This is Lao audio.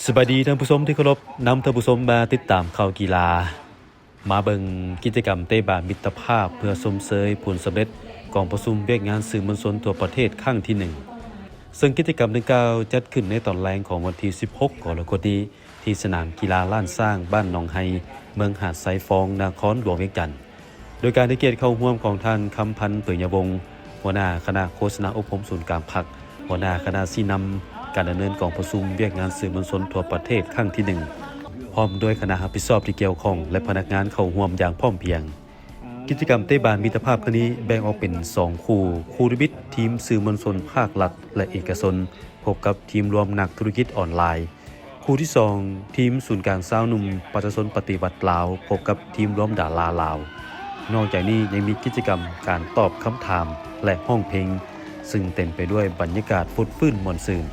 ສະບາຍດີທ່ານຜູ້ຊົມທີ່ເຄົາລົບ, ນຳທ່ານຜູ້ຊົມມາຕິດຕາມຂ່າວກິລາ, ມາເບິ່ງກິດຈະກຳເຕະບານມິດຕະພາບ ເພື່ອຊົມເຊີຍຜົນສຳເລັດກອງປະຊຸມວຽກງານສື່ມວນຊົນທົ່ວປະເທດຄັ້ງທີໜຶ່ງ ເຊິ່ງກິດຈະກຳດັ່ງກ່າວຈັດຂຶ້ນໃນຕອນແລງຂອງວັນທີສິບຫົກ ກໍລະກົດນີ້ ທີ່ສະໜາມກິລາລ້ານຊ້າງ ບ້ານໜອງໄຮ ເມືອງຫາດຊາຍຟອງ ນະຄອນຫຼວງວຽງຈັນ. ໂດຍການໃຫ້ກຽດເຂົ້າຮ່ວມຂອງທ່ານ ຄຳພັນ ເປີຍຍະວົງ ຫົວໜ້າຄະນະໂຄສະນາອົບຮົມສູນກາງພັກ, ຫົວໜ້າຄະນະຊີ້ນຳການດຳເນີນກອງປະຊຸມວຽກງານສື່ມວນຊົນທົ່ວປະເທດຄັ້ງທີໜຶ່ງ ພ້ອມດ້ວຍຄະນະຮັບຜິດຊອບທີ່ກ່ຽວຂ້ອງ ແລະ ພະນັກງານເຂົ້າຮ່ວມຢ່າງພ້ອມພຽງ. ກິດຈະກຳເຕະບານມິດຕະພາບຄັ້ງນີ້ແບ່ງອອກເປັນສອງຄູ່, ຄູ່ທຳອິດ ທີມສື່ມວນຊົນພາກລັດ ແລະ ເອກະຊົນ ພົບກັບທີມລວມນັກທຸລະກິດອອນລາຍ. ຄູ່ທີສອງ ທີມສູນກາງຊາວໜຸ່ມປະຊາຊົນປະຕິວັດລາວ ພົບກັບທີມລວມດາລາລາວ. ນອກຈາກນີ້ຍັງມີກິດຈະກຳການຕອບຄຳຖາມ ແລະ ຮ້ອງເພງ, ເຊິ່ງເຕັມໄປດ້ວຍບັນຍາກາດຟົດຟື້ນມ່ວນຊື່ນ.